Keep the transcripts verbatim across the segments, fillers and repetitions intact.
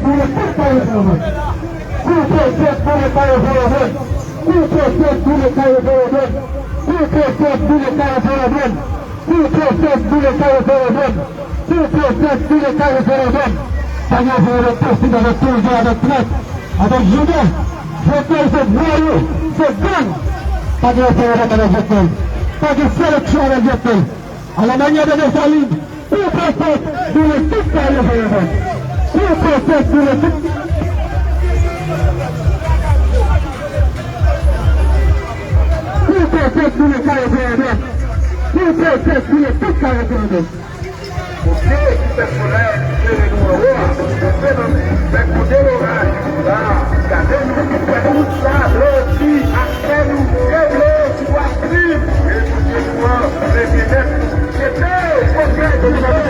Boule tout kay referandòm. Koupe tèt boule kay referandòm. Koupe tèt boule kay referandòm. Koupe tèt boule kay referandòm. Koupe tèt boule kay referandòm. Koupe tèt boule kay referandòm. Pa gen referandòm posib avèk tandè, avèk trèt, avèk joumè. Jovenel se vòlè, se gang. Pa gen referandòm avèk Jovenel. Pa gen seleksyon avèk Jovenel. A la manyè de Desalin, koupe tèt boule tout kay referandòm. Koupe tèt boule tout. Koupe tèt boule kay referandòm. Koupe tèt boule tout kay referandòm. Bondye ki fè solèy klere nou anwo a, fè nan fè kote loraj la, gade nou ki fè tout sa, blanchi ak fè nou regle sou Astrib, e Bondye nou an, se byenèt nou. Mete pwofèt nou nan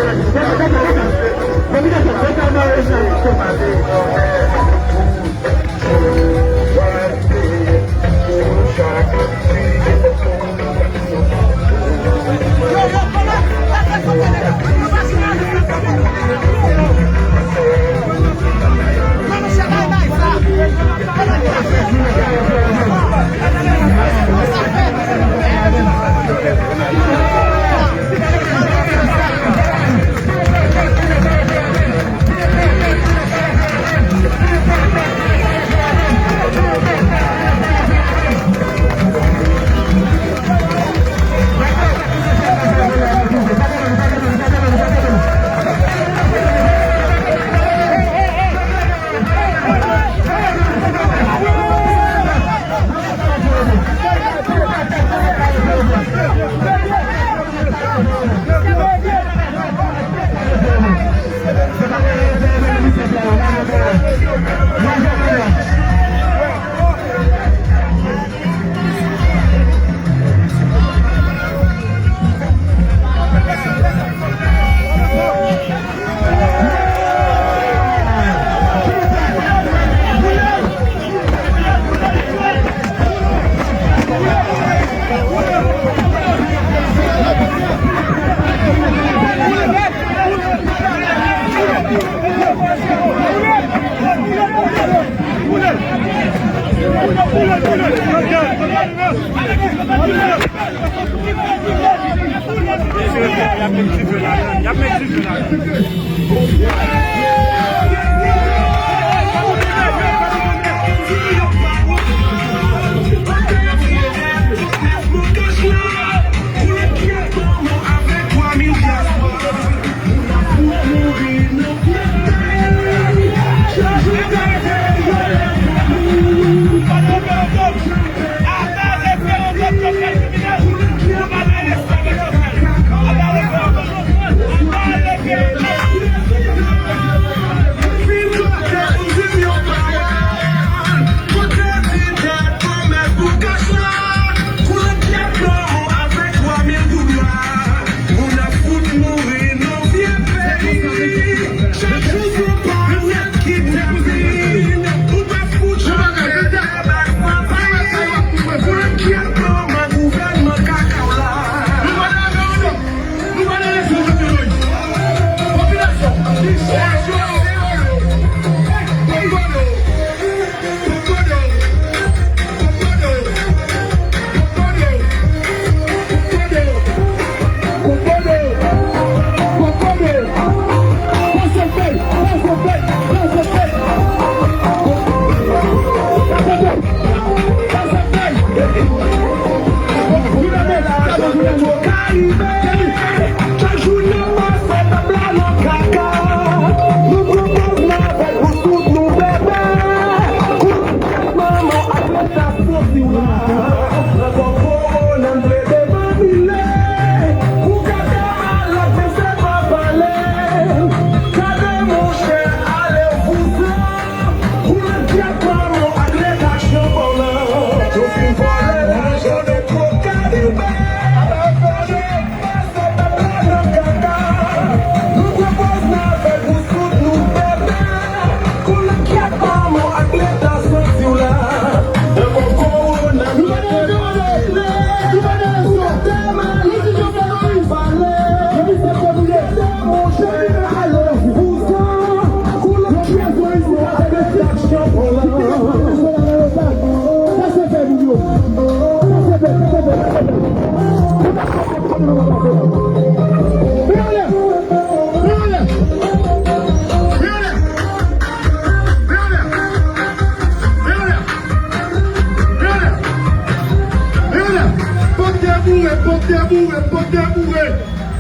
Pòt deboure, pòt deboure, pòt deboure.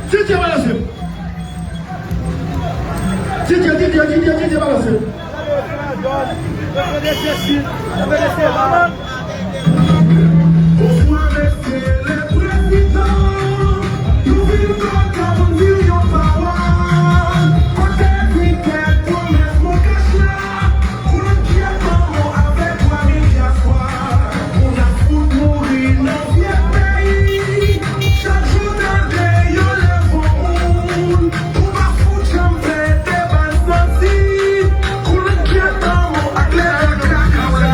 Titye balanse. Titye, titye, titye, titye balanse. Bonswa, mesye le prezidan. Nou vin kontan pou n di w yon pawòl. Kote di kèk pwomès mon kach la. Pou n kyèt manman avèk twa mil dyaspora. Pou n ap fout mouri nan vye peyi. Chak jou tande yo leve moun. Ou pa fout janm fè deba santi. Koulèt kèt anmò ak lèt kaka w la.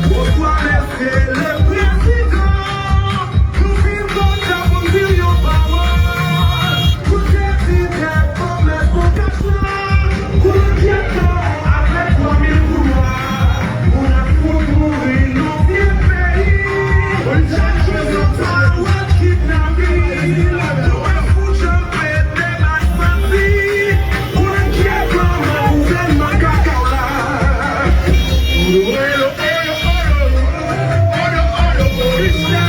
Bonswa, mesye le prezidan. Nou vin kontan pou n di w yon pawòl. Koulèt kèt anmò ak lèt kaka w la. Koulèt kèt anmò avèk twa mil koulwa. Moun ap fout mouri nan vye peyi. Chak jou se pawòl kidnapin. Nou pa fout janm fè deba santi. Koulèt kèt anmò ak gouvènman kaka w la. Olo, olo, olo, olo, olo, olo, polis la.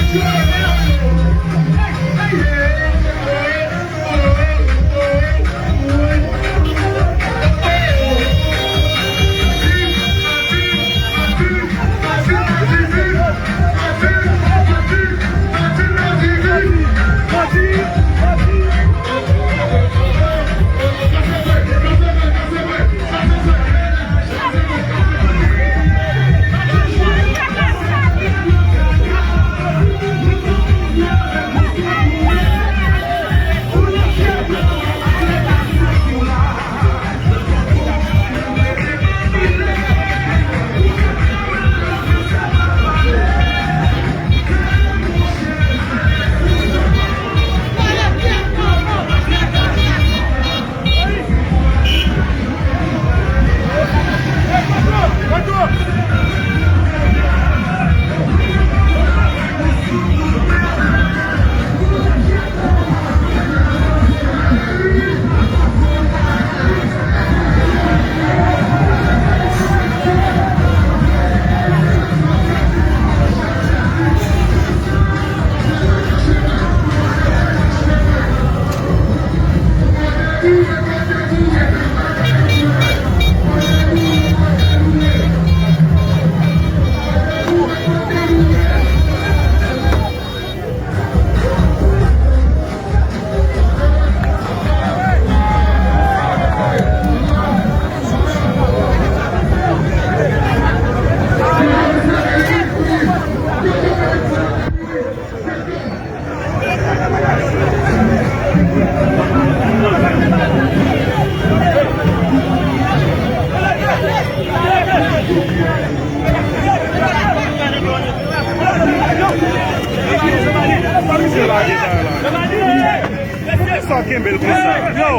Sa kenbe l konsa. Yo,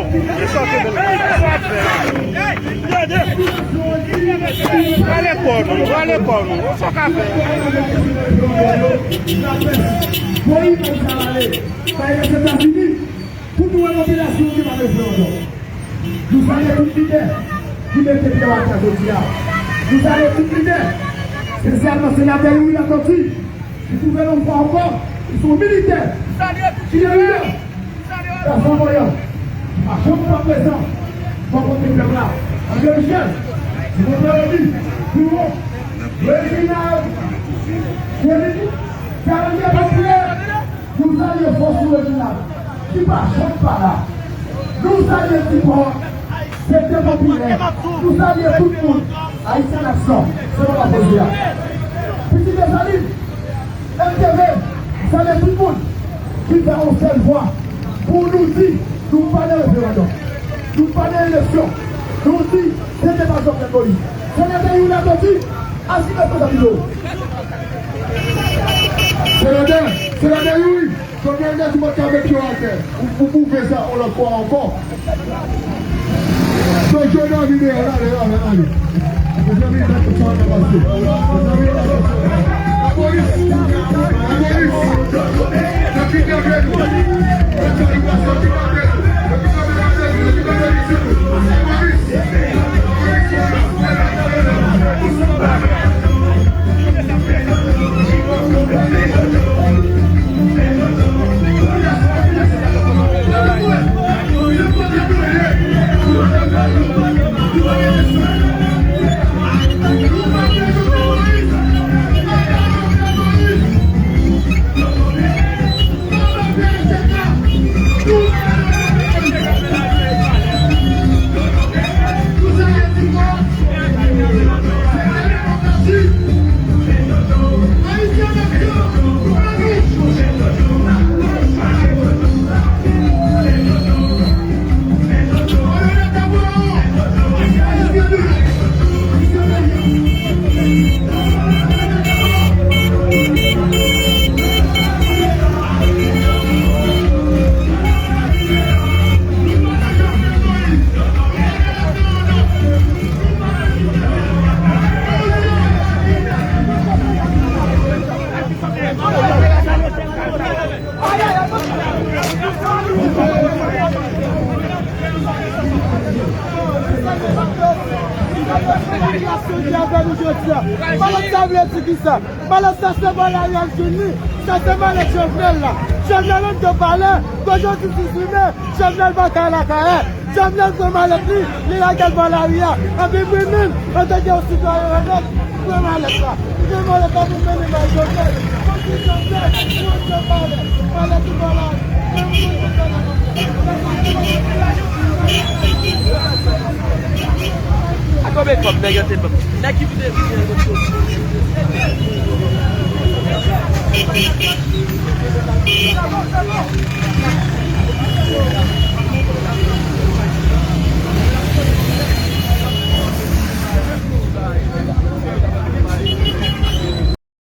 sa kenbe l konsa. Sa fè. Rale kò nou, rale kò nou. Sa ka fè. Voye imaj sa ale. Sa e Lèzetazini. Pou nou wè popilasyon ki pa bezwen ankò. Nou salye tout lidè ki mete pye yo atè jodi a. Nou salye tout lidè, espesyalman senatè Youri Latortue, ki pwouve l yon fwa ankò, li se yon militè, ki gen lidè. Pè Flanboyan, ki pa janm pran prezan bò kote pèp la. André Michel, Simon Péronville, Bureau, Reginald, Thierry, Carolier Popilè, nou salye fòs nou Reginald, ki pa janm pa la. Nou salye Tipò, sektè popilè. Nou salye tout moun. Ayisyen an aksyon, se mwen k ap poze a. Pitit Desalin, M T V, salye tout moun ki fè yon sèl vwa pou nou di nou pa nan referandòm, nou pa nan eleksyon. Nou di se te pa Jovenel Moïse. Senatè Youri Latortue, asime responsabilite w. Senatè, senatè Youri, Jovenel Moïse pa t ka met pye w atè. Ou, ou pwouve sa yon lòt fwa ankò. Jojo David deyò, ale, ale, ale. Malèt sa vle di kisa? Malèt sa se malèt Ariel Junior, sa se malèt Jovenel la. Jovenel anndan palè, kote jistis imen, Jovenel pa ka lakay. Jovenel pran malèt li, li lage l bò lari a. Anpi mwen menm, antanke yon sitwayen onèt, pran malèt la. Pran malèt la pou mennen bay Jovenel. Konsi Jovenel, pran Jovenel, malèt li bò lari. A konbyen kòb nèg yo te ban m? Nèg ki te vini an.